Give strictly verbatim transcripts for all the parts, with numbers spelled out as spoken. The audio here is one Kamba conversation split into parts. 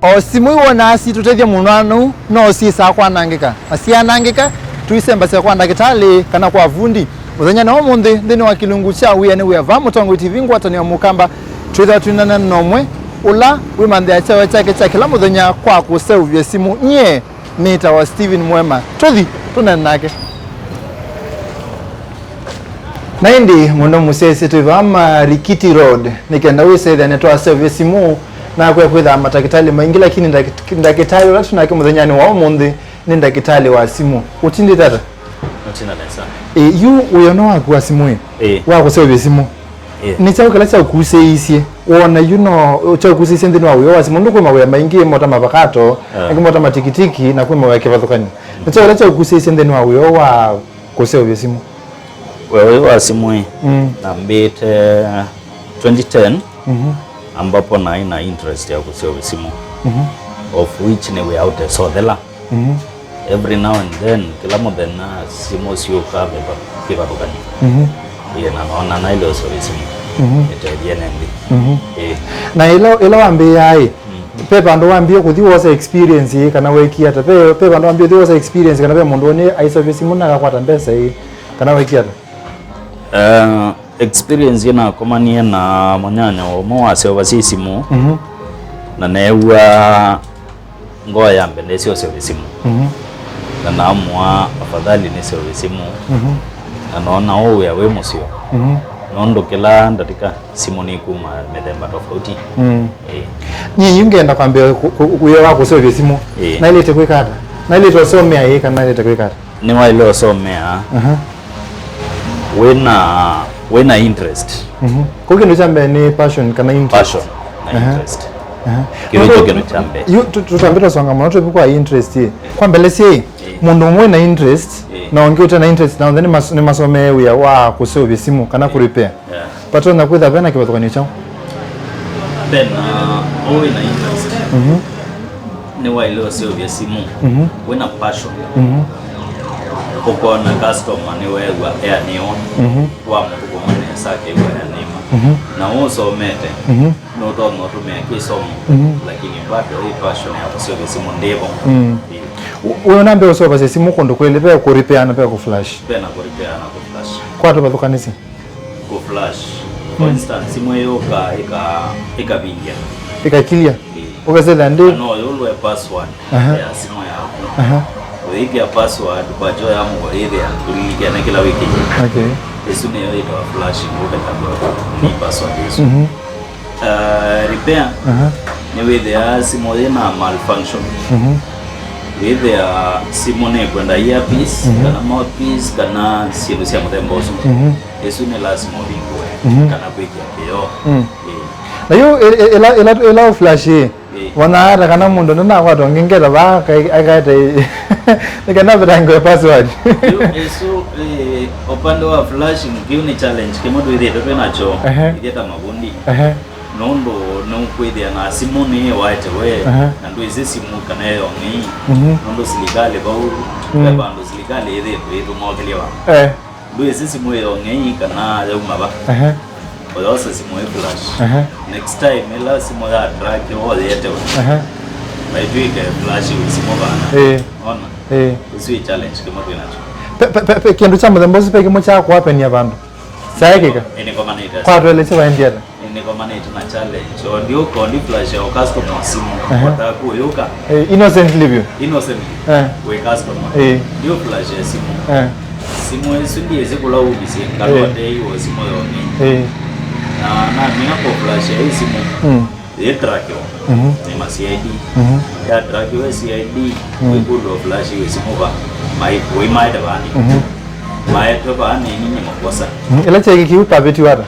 O simũ iwonaa sitũtethya mũno, anu no syĩsaa kwanangĩka, na syanangĩka, tũisembasya kwa ndakĩtalĩ kana kwa vundi. Mũthenya na ũmũnthĩ, nthĩnĩ wa kĩlungu kya Wĩa nĩ Wĩa vaa Mũtongoi T V ngwatanĩo ya Mũkamba, twĩthĩwa twĩnana na ũmwe ũla wĩmanthĩa kyaũ kyake kya kĩla mũthenya kwa kũseũvya simũ. Nyie nĩtawa Steven Mwema. Tũthi tũneene nake. Na ĩndĩ mũno mũsyaĩĩsye twĩ vaa Marikiti Road, nĩ kenda wĩsethya nĩtwaseũvya simũ, na kwĩ kwĩthaa matakĩtalĩ maingĩ, lakini ndakĩ-, ndakĩtalĩ ũla twĩ nake mũthenyanĩ wa ũmũnthĩ nĩ ndakĩtalĩ wa simũ. Ũtindĩte ata? Ũtina nesa. Ĩ, yu wĩono waku wa simũ ĩ? Ĩ. Wa kũseũvya simũ? Ĩ. Nĩ kyaũ kĩla kyaũkusĩĩisye? Wona yu no kyaũkusĩĩisye nthĩnĩ wa wĩa wa simũ? Nũndũ kwĩ mawĩa maingĩ, mo ta mavakato, ah, angĩ mo ta matikitiki, na kwĩ mawĩa kĩvathũkany'o. Nĩ kyaũ kĩla kyaũkusĩĩisye nthĩnĩ wa wĩa wa kũseũvya simũ? Wĩa ũyũ wa simũ ĩ, mm, nambĩte twenty ten, mhm, ambapo naĩ na interest ya kũseũvya simũ, mhm, of which nĩ wĩa ũtesothela. Mhm. Every now and then, kĩla mũthenya simũ syũkaa mĩva-, kĩvathũkany'o. Mhm. Ĩĩ, na noona naĩle ũseũvya simũ. Mhm. Ĩtethye nĩ nthĩ. Mhm. Ĩĩ. Na ĩla, ĩla wambĩĩaa ĩ, mm, ve vandũ wambie kũthi wosa experience ĩ, kana weekie ata? Ve, ve vandũ wambie ũthi wosa experience, kana ve mũndũ woni aiseũvya simũ na akakwata mbesa ĩ, kana weekie ata? Eh, experience ĩnakomanie na mũnyanya ũmwe waseũvasya simũ, mhm, na neew'a ngoo yambendeesya ũseũvya simũ. Mhm. Na naamũa afadhali nĩseũvye simũ. Mhm. Na noona ũũ wĩa wĩ mũseo. Mhm. Nũndũ kĩla ndatĩka simũ nĩkuma mĩthemba tofauti. Mm. Ĩĩ. Nyie yu ngenda kwambĩa kũ-, kũ-, wĩa wa kũseũvya simũ. Ĩĩ. Naĩlĩte kwĩka ata? Naĩlĩte ũsomea ĩ, kana naĩlĩte kwĩka ata? Nĩwaĩle ũsomea, aha, wĩna, wĩna interest. Mhm. Kũu kĩndũ kya mbee nĩ passion kana interest? Passion na, aha, interest. Aha. Kĩu nĩkyo kĩndũ kya mbee. Yu tũ-, tũtambĩte ũsonga mũno twĩvu kwa interest ĩ. Kwa mbelesya ĩ, ĩ, mũndũ ũmwe na interest, ĩ, na ũngĩ ũte na interest, na onthe nĩmas-, nĩmasomee wĩa wa kũseũvya simũ kana kũ repair. Yeah. Vatonya kwĩthĩwa ve na kĩvathũkany'o kyaũ? Ve na, ũũ wĩ na interest. Mhm. Nĩwaĩle ũseũvya simũ, mhm, wĩna passion, mhm, ũkona customer nĩweew'a eanĩwa, mhm, wamũthũkũma nesa akew'a eanĩwa, mhm, na ũsomete, mhm, nũtonya ũtũmĩa kĩsomo, mhm, lakini bado ĩ passion ya kũseũvya simũ ndĩvo. Mm. Ĩ. Wĩ ona mbee ũseũvasya simũ kũndũ kwĩlĩ, ve kũ repair na ve kũ flash? Ve na kũ repair na kũ flash. Kwa tũvathũkanĩsye? Kũ flash. For, mm, instance, simũ ĩyũka ĩka-, ĩkavingya. Ĩkakilya? Ĩĩ. Ũkasethĩa ndĩ? Na no yũlwe password, aha, ya simũ yaku. Aha. Ũyĩkĩa password, kwa kyo ya mũko ĩthĩa ũlilikene kĩla wĩkĩie. Okay. Ĩsu nĩyo yĩtawa flashing, ũkethambwa nĩ password ĩsu. Mhm. Ah, repair, aha, nĩwĩthĩaa simũ yĩna malfunction. Mhm. Wĩthĩa simũ nĩkwenda earpiece, mhm, kana mouthpiece, kana syĩndũ sya mũthemba ũsu. Mhm. Ĩsu nĩ lasima ũvingũe, mhm, kana kwĩkĩa kĩoo. Mm. Ĩĩ. Na yu ĩ-, ĩ-, ĩla, ĩla, ĩla ũ flash ĩ, ĩĩ, wonaa ata kana mũndũ ndanakwata ũngĩ ngeta vaa kai-, akaete ĩ-, nĩ kana vetangwe password? Yu ĩsu, ĩ, upande wa flashing, kĩu nĩ challenge kĩmwe twĩthĩĩtwe twĩ nakyo, ehe, ithyĩ ta mavundi. Ehe. Nũndũ nũkwĩthĩa na simũ nĩĩwaete we, ehe, na ndwĩsĩ simũ kana ĩyo ng'ei. Mhm. Nũndũ silikalĩ vau, mm, ve vandũ silikalĩ ĩthĩĩtwe ĩtũmokĩlya va. Eh. Ndwĩsĩ simũ ĩyo ng'ei kana yauma va. Ehe. Ũyosa simũ ĩ flash. Ehe. Next time ĩla simũ ya track ũyĩetewe. Ehe. Vaitw'ĩke flash wĩ simũ vana. Ĩĩ. Ona? Ĩĩ. Ĩsu ĩ challenge kĩmwe twĩ nakyo. Pe, pe, pe, pe, kĩndũ kya mũthemba ũsu pe kĩmwe kya kũapenia vandũ? Kyaekĩka? Ĩnĩkomanĩte. Kwa tũelesye vaendie ata? Nĩkomanĩte na challenge. O ndiũka, o ndi flash ya customer simũ. Aha. Wata kũyũka. Eh, innocently vyũ. Innocently. Eh. Wĩ customer. Eh. Ndiũ flash ya simũ. Eh. Simũ ĩsu ndiĩsĩ kũla umisye, eh, ngalwa tei o simũ yoni. Eh. Na, na mina kũ flash ya simũ. Mm. Yĩ track yo. Mhm. Nĩ ma C I D. Mhm. Ya track yo C I D. Mm. Wĩkũlwa flash ya simũ va. Mai, wĩ maete vani. Mhm. Maete vani nĩ makosa. Mhm. Ĩla cheki kiu paveti wata.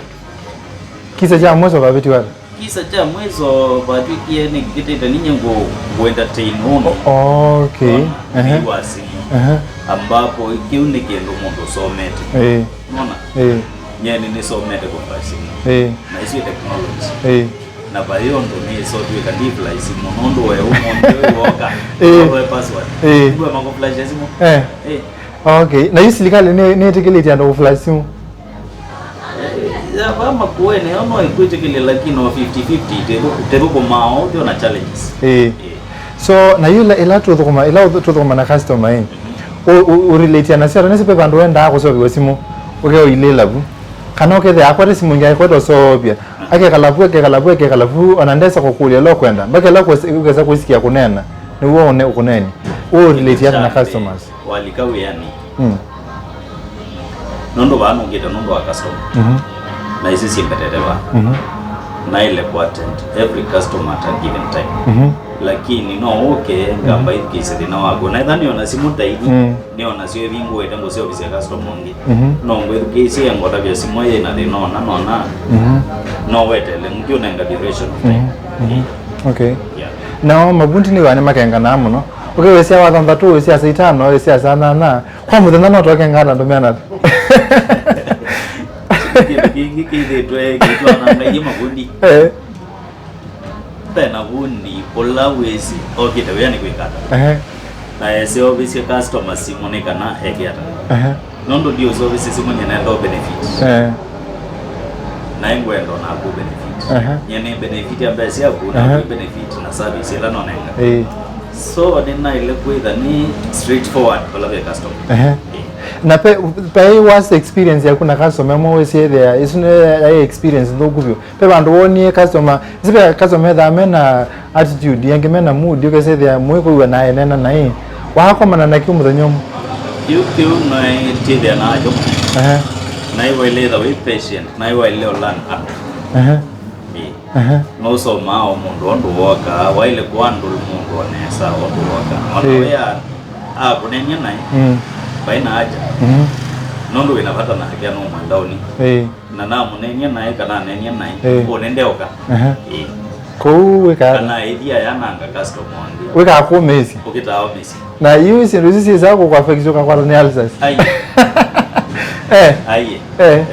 Kisa kya mwiso vavĩtiwe ata? Kisa kya mwiso vatw'ĩkie nĩkĩkĩtĩte ninye ngũ, ngũ entertain ũndũ. O-, okay. Ona, ehe, thĩinĩ wa simũ. Ehe. Ambapo kĩu nĩ kĩndũ mũndũ ũsomete. Ĩĩ. Unaona? Ĩĩ. Nyie nĩ nĩsomete kũmba simũ. Ĩĩ. Na icio technology. Ĩĩ. Na vai ũndũ nĩsotw'ĩka ndi fly simũ nũndũ we ũmũnthĩ ũyũ woka. Ĩĩ. Ũtoe password. Ĩĩ. Nĩwe makũflasha simũ. Eh. Ĩĩ. Okay. Na yu silikalĩ nĩ, nĩtĩkĩlĩtye andũ kũflash simũ? Ava makueni yo no ĩkwĩtĩkĩlye, lakini no fifty fifty, tĩthũkũmaa ũthiona challenges. Ĩĩ. Ĩĩ. So, na yu ĩla, ĩla tũthũkũma, ĩla ũthũ- tũthũkũma na customer ĩ, ũ- ũ- ũrelatia nasyo, ata nĩsĩ ve vandũ wendaa kũseũvĩwa simũ, ũkeũilĩĩla vu. Kana ũkethĩa akwate simũ ĩngĩ aikwete ũseũvya. Akekala vu, akekala vu, akekala vu, ona ndesa kũkũlya ĩla ũkwenda. Mpaka ĩla ũkwĩsa- ũkesa kwĩsikia kũneena, nĩw'o ũne- ũkũneeni. Ũrelate ata na customers? Walika wĩanĩ. Mm. Nũndũ vaa nũngĩte nũndũ wa customer. Mhm. Na isu syĩmbetete vaa. Mhm. Naĩle kũattend every customer at a given time. Mhm. Lakini no ũke ngamba ithukĩĩsye thĩna waku. Na ĩtha nĩona simũ ta ithi, mm, nĩona syo ivingũĩte ngũseũvĩsya customer ũngĩ. Mhm. No ngwĩthukĩĩsye ngũtavya simũ ĩĩ na thĩna ũna na ũna. Mhm. No wetele, ngiũnenga duration of time. Mhm. Mhm. Okay. Yeah. Nao mavundi nĩw'aa nĩmakenganaa mũno. Ũkewĩsya wa thanthatũ, wĩsya saa itano, wĩsya saa nyanya. Kwa mũthenya no tũkengaa na andũ meana. Kĩndũ kĩngĩ kĩthĩtwe kĩtwanangaie mavundi. Eh. Ve na vundi ũla wĩsĩ okĩte wĩa nĩ kwĩka ata. Ehe. Na eseũvĩsye customer simũ nĩ kana eke ata. Ehe. Nũndũ ndiũseũvĩsye simũ nyie nenda benefit. Eh. Na ĩngwenda onaku benefit. Ehe. Nyie nĩ benefit ya mbesa yaku, na ehe, naku benefit na service ĩla nonenga. Ĩĩ. So nĩnaĩle kwĩtha nĩ straightforward vala ve customer. Ehe. Ĩĩ. Na pe, pe worst experience yaku na customer ĩmwe wĩsĩ ĩthĩa, ĩsu nĩ yaĩ experience nthũku vyũ. Ve vandũ wonie customer, ĩsu ve customer ethaa mena attitude, angĩ mena mood, ũkesethĩa mũĩ kwĩw'a na enena naĩ. Wakomana na kĩu mũthenya ũmwe? Kĩu, kĩu naĩ tithĩa nakyo. Ehe. Naĩ waĩle ĩtha wĩ patient, naĩ waĩle ũlearn up. Ehe. Ĩĩ. Ehe. Nũsomaa o mũndũ ũndũ wokaa, waĩle kũhandle mũndũ o nesa ũndũ wokaa. Ona ĩĩ, wĩa akũneeny'a naĩ, mm, vai na haja. Mhm. Nũndũ wĩ na vata nake, no mwandaũni. Ĩĩ. Na namũneeny'a naĩ kana aneeny'a naĩ, ĩĩ, ũnendeũka. Ehe. Ĩĩ. Kũu wĩkaa ata? Kana ĩthi ayananga customer ũngĩ. Wĩkaa kũmĩĩsya? Ũkĩtaa ũmĩsya. Na yu syĩndũ isu syĩsaa kũkũaffect ũkakwatwa nĩ ulcers? Ai. Eh. Ai. Eh. Eh.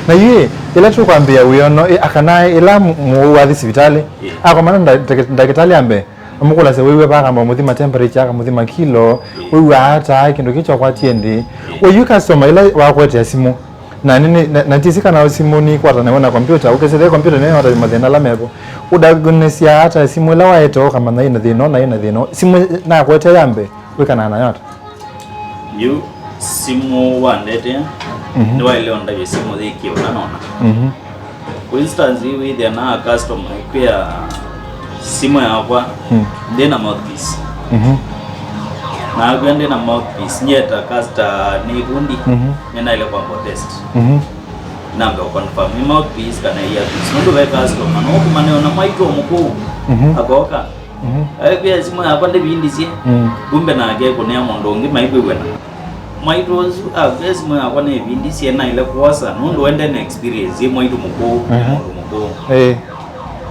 Na yu ĩ, ĩla tũkwambĩĩa wĩono, ĩ, akana ĩla mũ- mũwau wathi sivitalĩ, ĩ, akomana na ndagĩ- ndagĩtalĩ ambe, amũkũlasya wĩw'a vaa, akamba mũthima temperature, akamũthima kilo, ĩ, wĩw'aa ata, kĩndũ kĩu kyakwatie ndĩ. Ĩ. We yu customer ĩla wakwetea simũ, na nĩ- nĩ- na- na ndyĩsĩ kana simũ nĩkwatanawa na kompyuta, ũkesethĩa kompyuta nĩyo ata mathĩna ala mevo. Ũdiagnosisya ata simũ ĩla waete ũkamanya ĩna thĩna ũũ na ĩna thĩna ũũ? Simũ nakwete ya mbee, wĩkanaa nayo ata? Yu simũ wandetea, mhm, nĩwaĩle ũndavye simũ yĩkĩe ũna na ũna. Mhm. For instance, wĩthĩa na customer ĩkwĩa simũ yakwa, mm, ndĩ na mouthpiece. Mhm. Na akwĩa ndĩ na mouthpiece, nyie ta customer nĩ vundi, mhm, nĩnaĩle kwamba test. Mhm. Nambe confirm nĩ mouthpiece kana earpiece. Nũndũ ve customer no ũkũmane ona mwaitũ mũkũũ, mhm, akoka. Mhm. Aikwĩa simũ yakwa ndĩvindisye. Mm. Kumbe nake kũnĩa mũndũ ũngĩ maikwĩw'ana. Mwaitũ ũsu akwĩa simũ yakwa nĩvindisye, naĩle kwosa nũndũ wende na experience yĩ mwaitũ mũkũũ, mhm, mũndũ mũkũũ. Ĩĩ.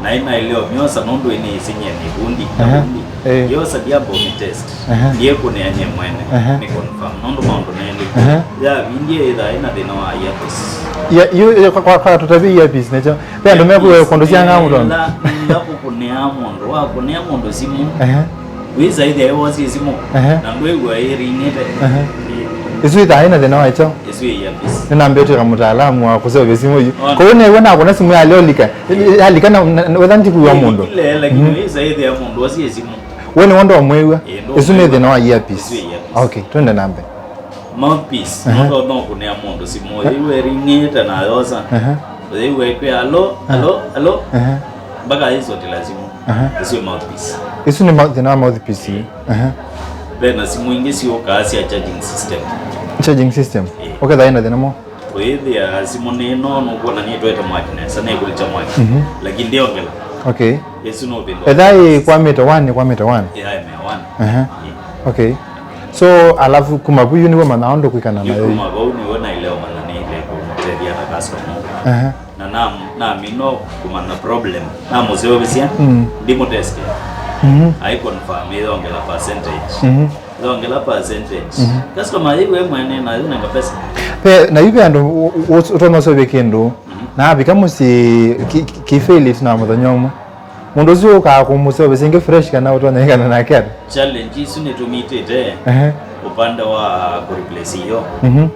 Na ĩnaĩle ũmyosa nũndũ ĩnĩĩsinyie nĩ vundi, na, aha, vundi. Ĩĩ. Yosa ndiamba ũmĩtest. Aha. Ndiĩkũnĩa nyie mwene, aha, nĩ confirm nũndũ maũndũ nelĩ. Aha. Yavindie ĩthaa ĩna thĩna wa earpiece. Ya, yu, yu, kwa, kwa, kwa tũtavye earpiece nĩkyo. Ve andũ mekwĩw'a kũndũ syangaa mũtondo. Ĩla, ĩla kũkũnĩa mũndũ, wakũnĩa mũndũ simũ. Aha. Wĩsa ĩthĩa ĩwosie simũ, ehe, na ndwĩw'a ĩring'ĩte. Ehe. Ĩsu ĩthaa ĩna thĩna wa kyaũ? Ĩsu ĩ earpiece. Nĩnambĩtw'ĩka mũtaalamu wa kũseũvya simũ yu. Ona. Kwoou nĩw'o nakũna simũ yalea ũlika. Yalika na, na, na wetha ndikwĩw'a mũndũ. Ĩlikile, lakini, mhm, wĩsa ĩthĩa mũndũ osie simũ. We nĩw'o ndomwĩw'a. Ĩĩ, ĩsu nĩ thĩna wa earpiece. Ĩsu ĩ earpiece. Okay, twende na mbee. Mouthpiece, aha, no, no kũnĩa mũndũ simũ. Aha. Yĩw'a ĩring'ĩte na yosa. Aha. Yĩw'a ĩkwĩa, "Alo, aha, alo, alo." Aha. Mpaka yĩsotela simũ. Aha. Ĩsu ĩ mouthpiece. Ĩsu nĩ mouth- thĩna wa mouthpiece. Ĩĩ. Aha. Ve na simũ ingĩ syũkaa sya charging system. Charging system? Ĩĩ. Ũketha ĩna thĩna mo? Ũyĩthĩa simũ nĩ ĩno, nũkwona nĩtwete mwaki nesa, nĩkũlikya mwaki. Mhm. Lakini ndĩongela. Okay. Ĩsu nũvĩndũa. Etha ĩkwamĩte one, ĩkwamĩte one. Ĩyaemea one. Aha. Ĩĩ. Okay. So, alafu kuma vu yu nĩw'o manyaa ũndũ kwĩkana nayo. Yu kuma vau nĩw'o naĩle ũmanya nĩĩle kũmũtethya na customer. Aha. Na nam- namina kũmanya problem. Namũseũvĩsya, mm, ndimũtestia. Mhm. Ai confirm ĩyongela percentage. Mhm. Ĩyongela percentage. Mhm. Customer yĩw'e mwene na yũnenga pesa. Ve, na yu ve andũ ũ- ũ- ũtonya ũseũvya kĩndũ, mhm, na avika mũsyĩ kĩ- kĩ- kĩfail ĩtina wa mũthenya ũmwe. Mũndũ ũsu ũkaa kũmũseũvĩsya ĩngĩ fresh kana ũtonya ĩkana nake ata? Challenge isu nĩtũmitĩte, ehe, upande wa kũreplace ĩyo. Mhm.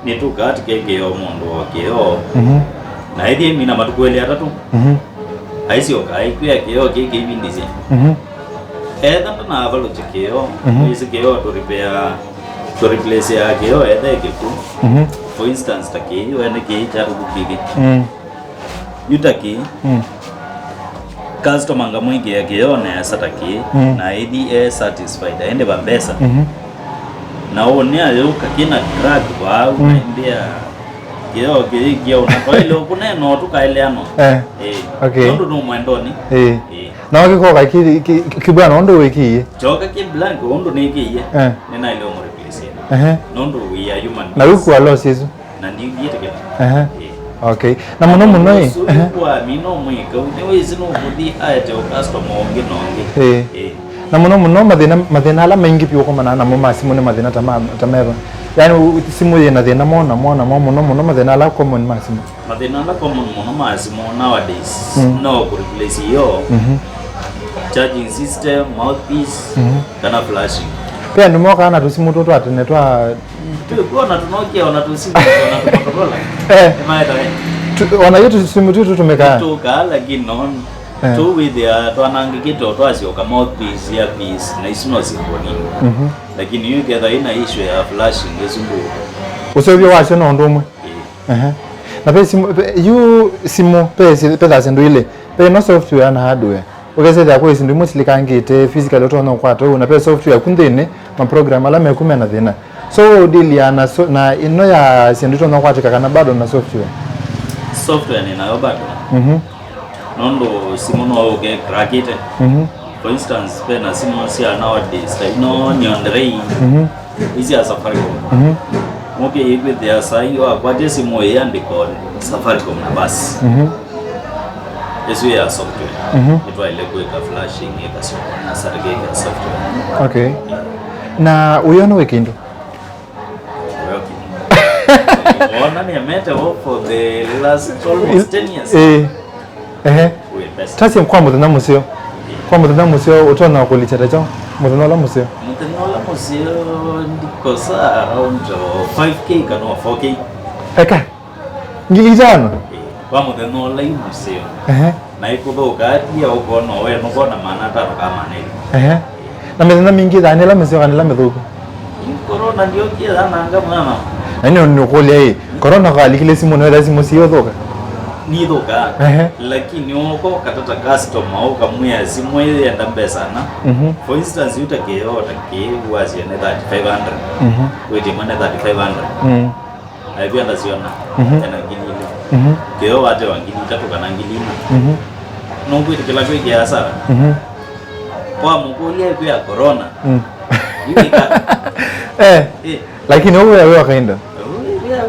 Nĩtũkaa tũkekĩĩa o mũndũ o kĩoo. Mhm. Aĩthie mina matukũ elĩ atatũ. Mhm. Aisyoka aikwĩa kĩoo kĩĩ kĩivindĩsye. Mhm. Etha ndanavalũkya kĩoo, mhm, wĩsĩ kĩoo tũripea, tũreplaceaa kĩoo etha ĩkĩku. Mhm. For instance, ta kĩĩ, wene kĩĩ kya tũkũkĩthĩ. Mm. Yu ta kĩĩ. Mm. Customer ngamwĩkĩa kĩoo nesa ta kĩĩ, mm, na aithi e satisfied, aendeva mbesa. Mhm. Na ũnĩa yũka kĩna crack vau, mm, na imbĩa kĩoo kĩĩ kĩoo, na twaĩle ũkũneena ũtũkaeleanwa. Eh. Eh. Okay. Nũndũ nũmwendoni. Eh. Eh. Na wakĩkoka ki, ki, ki bwana ũndũ wĩkĩie? Kyoka ki blank ũndũ nĩkĩie. Eh. Nĩnaĩle ũmũreplace. Ehe. Nũndũ we are human beings. Na wĩkua loss ĩsu? Na ndiũthiĩte kĩla. Ehe. Eh. Okay. Na mũno mũno ĩ. Ũsu ehe. Kwa mi no mwĩka, nĩwĩsĩ nũkũthi aete o customer ũngĩ na ũngĩ. Eh. Eh. Na mũno mũno mathĩna, mathĩna ala maingĩ vyũ ũkomana namo ma simũ nĩ mathĩna ta ma, ta meva? Yaani u-, simũ yĩ na thĩna mo na mo na mo, mũno mũno mathĩna ala common ma simũ. Mathĩna ala common mũno ma simũ nowadays, mm, no kũreplace ĩoo, mhm, charging system, mouthpiece, mhm, kana flashing. Ve andũ mokaa na tũsimũ tũtũ twa tene twa Twĩkwona tũnokia ona tũsimũ, ona tũmotorola. Eh. Nĩmaetae. Tu-, ona yu tũsimũ tũtũ tũtũmĩkaa. Tũkaa, lakini no, eh, tũwĩthĩa twanangĩkĩte o twasyoka mouthpiece, earpiece, na isu no syĩkwo nini. Mhm. Lakini yu ĩkethwa ĩna issue ya flashing, ĩsu ndũ. Ũseũvyo wasyo no ũndũ ũmwe. Ĩĩ. Ehe. Na ve simũ, ve, yu simũ, ve si-, ve syĩndũ ilĩ. Ve ĩno software na hardware. Ũkesethĩa kwĩ syĩndũ imwe silikangĩte physically ũtonya ũkwata ũu, na ve software ku nthĩnĩ, ma program ala meku mena thĩna. So, ũdealia na so-, na ĩno ya syĩndũ itonya ũkwatĩka kana bado na software? Software nĩ nayo bado. Mhm. Nũndũ simũ no ũke crackĩte. Mhm. For instance, ve na simũ sya nowadays, ta ino Neon Ray. Mhm. Isi ya Safaricom. Mhm. Mũkĩyĩkwĩthĩa saa hii wakwatya simũ ĩyandĩko Safaricom na basi. Mhm. Ĩsu ya software. Mhm. Nĩtwaĩle kwĩka flashing, ĩkasyoka na certificate ya software. Okay. Na ũyona wĩ kĩndũ? Ũyona nĩemete wo for the last almost ten years. Eh. Ehe. Wĩ best. Tasya kwa mũthenya mũseo. Kwa mũthenya mũseo ũtonya kũlikya ta kyaũ? Mũthenya ũla mũseo. Mũthenya ũla mũseo ndikosa around, uh, five K kana four K. Eka. Ngili itano? Ĩĩ, kwa mũthenya ũla yu mũseo. Ehe. Na ĩkũthũka atia ũkona we nũkona maana atano ka maana elĩ. Ehe. Na mĩthenya mingĩ thaa nĩ ĩla mĩseo kana ĩla mĩthũku? Yu corona ndyokie yananga mwana. Na nĩ nĩũkũlya ĩ, corona kwalikile simũ nĩwetha simũ siũthũka? Nithũkaa. Ehe. Lakini ũko katata customer ũkamwĩa simũ ĩĩ yenda mbesa ana. Mhm. For instance, yu ta kĩoo ta kĩĩ wasya nĩ thirty-five hundred. Mhm. Wĩtie mwana thirty-five hundred. Mm. Na ivia ndasyona, mhm, ena ngili ilĩ. Mhm. Kĩoo watewa ngili itatũ kana ngili ina. Mhm. Nũkwĩtĩkĩla kwĩkĩa asara? Mhm. Wamũkũlya ĩkwĩa corona. Mm. Yu ĩka. Eh. Eh. Lakini ũwĩa wĩ wa kainda. Ũwĩa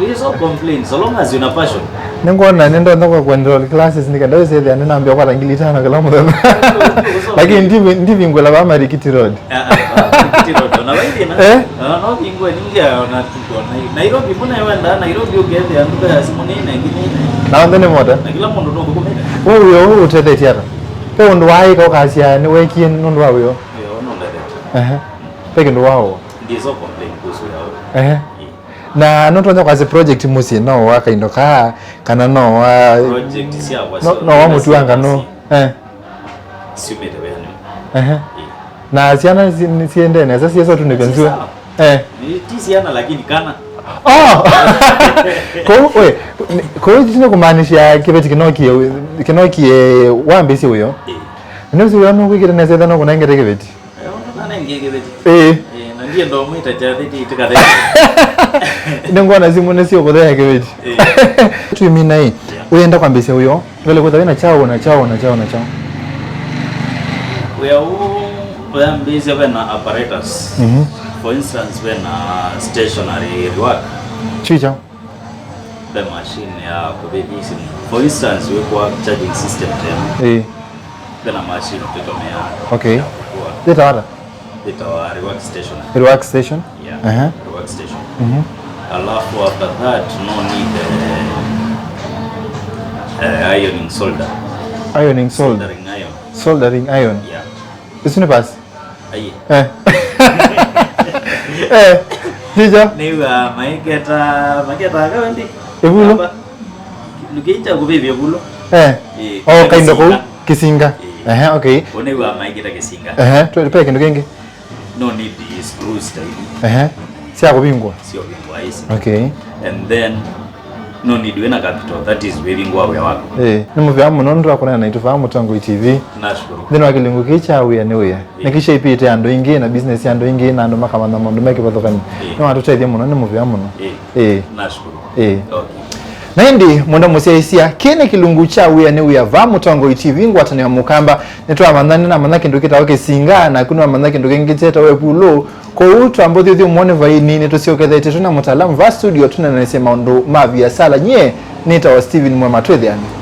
wĩ, we so complain, so long as you're na passion. Nĩngwona nĩndonya kwa kuenroll classes nĩkenda wĩsĩthĩa nĩnambĩa kwata ngili itano kĩla mũthenya. Lakini ndivi-, ndivingũla va Marikiti Road. Ah, ah, ah, Marikiti Road, ona vai thĩna. Eh? Ah, no vingwe ningia ona tuko na Nairobi, mbona wenda Nairobi ũkethĩa nduka ya simũ nĩ nengi nĩ nene. Na onthe nĩ mota. Na kila mũndũ no kũkũmĩta. Wewe ũyũ ũtethetye ata? Pe ũndũ waĩka ũkasya nĩ wekie nũndũ wa ũyũ. Yo no ndethetye. Ehe. Pe kĩndũ wao. Ndizo complain kuhusu yao. Ehe. Ĩ. Na no tonya kwasya project mũsyĩ no wa kaindo ka kana no wa project syakwa no, syo no wa mũtu wa ngano. Eh. Siumĩte wĩanĩ. Ehe. Ĩ. Na syana si-, nĩ siendee nesa, siesa ũtũnĩka nzua. Sawa. Eh. Nĩ ti syana lakini kana. Oh! Kũu, we, kũu nĩ kũmaanisha kĩveti kĩnokie, kĩnokie wambĩĩsye ũyo. Ĩ. Nĩ ũsu wĩa nũkwĩkĩte nesa ethĩwa no kũnengete kĩveti. Eh, ũndũ nanengie kĩveti. Ĩ. Ĩ, na ndienda ũmwĩta kyathĩ ti-, tikatheke. Nĩngwona simũ nĩsyo kũthea kĩveti. Ĩ. Twĩmina ĩ. Yeah. Ũyenda kwambĩĩsya ũyo. Wĩle kwĩtha wĩna kyaũ na kyaũ na kyaũ na kyaũ. Wĩa ũũ ũyambĩĩsya ve na apparatus. Mhm. For instance, ve na stationary rework. Kyu kyaũ? Ve machine ya kũvĩthya simũ. For instance, wĩkwa charging system tena. Ĩĩ. Ve na machine tũtũmĩaa. Okay. Ya kũkua. Yĩtawa ata? Yĩtawa rework station. Rework station? Yeah. Aha. Rework station. Mhm. Alafu after that, no need, eh, eh, ironing solder. Ironing solder. Soldering iron. Soldering iron. Yeah. Ĩsu nĩ pasi? Aiye. Eh. Eh, teacher. Nĩw'a maiketa, maiketa kawendi. Ĩvulo. Amba. Kĩndũ kĩĩ kya kũvĩvya vulo. Eh. Ĩĩ, Oh, kĩndũ kaindo kũu kĩsinga. Kĩsinga. Ehe, okay. Ũnĩw'a maĩkĩta kĩsinga. Ehe, twe twe kĩndũ kĩngĩ. No need screws ta ivi. Ehe. Sya kũvingwa. Sio vingwa isi. Okay. And then no need wĩna capital, that is wĩvingwa wĩa waku. Eh, nĩ mũvea mũno nĩ twakũnena naitũ vaa Mũtongoi T V. Nashukuru. Nthĩnĩ wa kĩlungu kĩĩ kya wĩa nĩ wĩa. Nĩkĩ shaipĩte andũ aingĩ na business ya andũ aingĩ na andũ makamanya maũndũ me kĩvathũkany'o. Nĩ watũtethya mũno, nĩ mũvea mũno. Ĩĩ. Nashukuru. Ĩĩ. Okay. Na ĩndĩ, mwenda mũsyaĩĩsya, kĩĩ nĩ kĩlungu kya wĩa nĩ wĩa vaa Mũtongoi T V, ngwatanĩo ya Mũkamba. Nĩtwamanya, nĩnamanya kĩndũ kĩtawa kĩsinga, naku nĩwamanya kĩndũ kĩngĩ kyetawa ĩpulũ. Kwoou twamba ũthyũthyũ mwone vaini, nĩtũsyokethetye twĩ na mũtaalamu vaa studio tũnenanĩsye maũndũ ma viasala. Nyie nĩtawa Steven Mwema, twĩthĩane.